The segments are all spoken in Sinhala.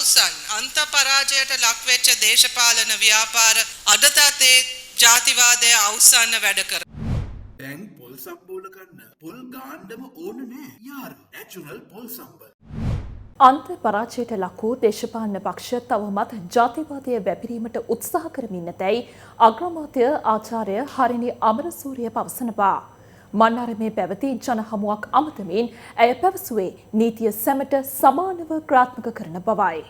අවසන්. අන්ත පරාජයට ලක්වෙච්ච දේශපාලන ව්‍යාපාර අදටත් ඒ ජාතිවාදය අවසන්න වැඩ කරනවා. දැන් පොල් සම්බෝල කන්න පොල් ගාන්නම ඕන නෑ. යාර් නැචරල් පොල් සම්බල්. අන්ත පරාජයට ලක් වූ දේශපාලන පක්ෂ තවමත් ජාතිවාදය වැපිරීමට උත්සාහ කරමින් නැතැයි අග්‍රාමාත්‍ය ආචාර්ය හරිනි අමරසූරිය පවසනවා. මන්නාරමේ පැවති ජන හමුවක් අමතමින් ඇය පැවසුවේ නීතිය සැමට සමානව ක්‍රියාත්මක කරන බවයි.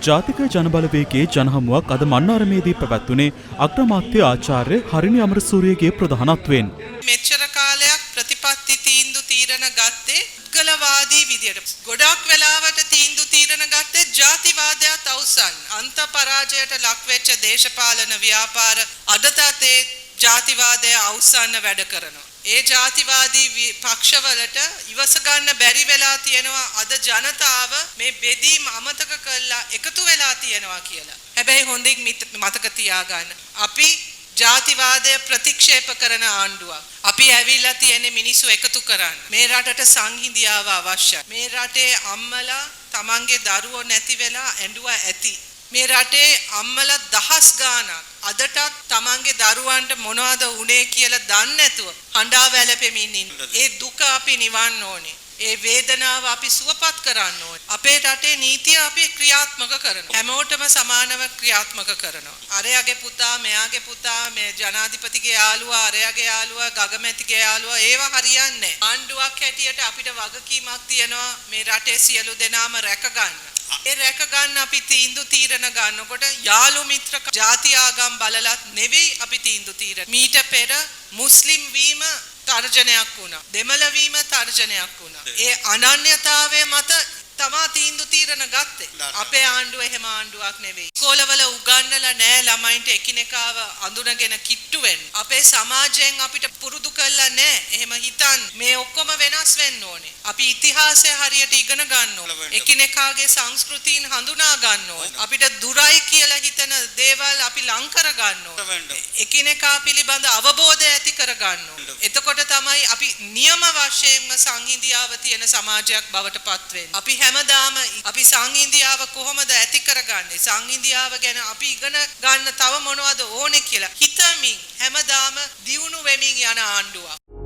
ජාතික ජනබලවේගයේ ජනහමුවක් අද මන්නාරමේදී පැවැත්වුණේ අග්‍රාමාත්‍ය ආචාර්ය හරිනි අමරසූරියගේ ප්‍රධානත්වයෙන්. මෙච්චර කාලයක් ප්‍රතිපත්ති තීන්දුව තීරණ ගත්තේ පුද්ගලවාදී විදියට. ගොඩක් වෙලාවට තීන්දුව තීරණ ගත්තේ ජාතිවාදයත් අවසන්. අන්ත පරාජයට ලක්වෙච්ච දේශපාලන ව්‍යාපාර අදටත් ඒ ජාතිවාදය අවසන්න වැඩ කරනවා. ඒ ජාතිවාදී පක්ෂවලට ඉවස ගන්න බැරි වෙලා තියෙනවා අද ජනතාව මේ බෙදීම අමතක කරලා එකතු වෙලා තියෙනවා කියලා. හැබැයි හොඳින් මතක තියාගන්න. අපි ජාතිවාදය ප්‍රතික්ෂේප කරන ආණ්ඩුවක්. අපි ඇවිල්ලා තියෙන්නේ මිනිස්සු එකතු කරන්න. මේ රටට සංහිඳියාව අවශ්‍යයි. මේ රටේ අම්මලා තමන්ගේ දරුවෝ නැති වෙලා ඇඬුවා ඇති. මේ රටේ අම්මලා දහස් ගාණක් අදටත් තමන්ගේ දරුවන්ට මොනවද වුනේ කියලා දන්නේ නැතුව හඬා වැළපෙමින් ඉන්නේ. ඒ දුක අපි නිවන්න ඕනේ. ඒ වේදනාව අපි සුවපත් කරන්න ඕනේ. අපේ රටේ නීතිය අපි ක්‍රියාත්මක කරනවා. හැමෝටම සමානව ක්‍රියාත්මක කරනවා. අරයාගේ පුතා, මෙයාගේ පුතා, මේ ජනාධිපතිගේ යාළුවා, අරයාගේ යාළුවා, ගගමැතිගේ යාළුවා ඒවා හරියන්නේ නැහැ. ආණ්ඩුවක් හැටියට අපිට වගකීමක් තියෙනවා මේ රටේ සියලු දෙනාම රැකගන්න. ඒ රැක ගන්න අපි තීන්දුව තීරණ ගන්නකොට යාළු මිත්‍ර ජාති ආගම් බලලත් නෙවෙයි අපි තීන්දුව තීරණ. මීට පෙර මුස්ලිම් වීම තර්ජනයක් වුණා. දෙමළ වීම තර්ජනයක් වුණා. ඒ අනන්‍යතාවය මත තමා තීන්දුව තීරණ ගත්තේ. අපේ ආණ්ඩුව එහෙම ආණ්ඩුවක් නෙවෙයි. ඉස්කෝලවල උගන්වලා නෑ ළමයින්ට එකිනෙකාව අඳුනගෙන කිට්ටු වෙන්න. අපේ සමාජයෙන් අපිට පුරුදු කරලා නෑ එහෙම හිතන්න. මේ ඔක්කොම වෙනස් වෙන්න ඕනේ. අපි ඉතිහාසය හරියට ඉගෙන ගන්න ඕනේ. එකිනෙකාගේ සංස්කෘතීන් හඳුනා ගන්න ඕනේ. අපිට දුරයි කියලා හිතන දේවල් අපි ලං කර ගන්න ඕනේ. එකිනෙකා පිළිබඳ අවබෝධය ඇති කර ගන්න ඕනේ. එතකොට තමයි අපි නියම වශයෙන්ම සංහිඳියාව තියෙන සමාජයක් බවට පත් වෙන්නේ. අපි හැමදාම අපි සංහිඳියාව කොහොමද ඇති කරගන්නේ? සංහිඳියාව ගැන අපි ඉගෙන ගන්න තව මොනවද ඕනේ කියලා හිතමින් හැමදාම දියුණු වෙමින් යන ආණ්ඩුවක්.